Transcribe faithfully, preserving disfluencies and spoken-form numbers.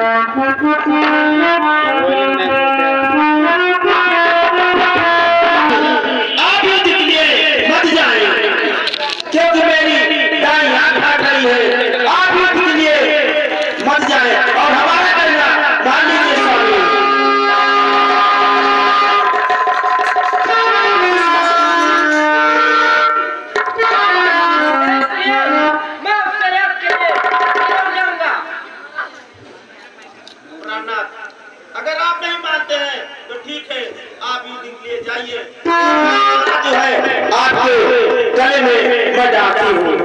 आप युद्ध के लिए मत जाएं, क्योंकि मेरी दाईं आंख हट रही है। आप युद्ध के लिए मत जाएं और हमारा कहना मान लीजिए स्वामी। मैं उससे याद के लिए मर जाऊंगा। प्राणनाथ, अगर आप नहीं मानते हैं तो ठीक है, आप युद्ध के लिए जाइए। जो है आपके गले में मैं डालती हूँ।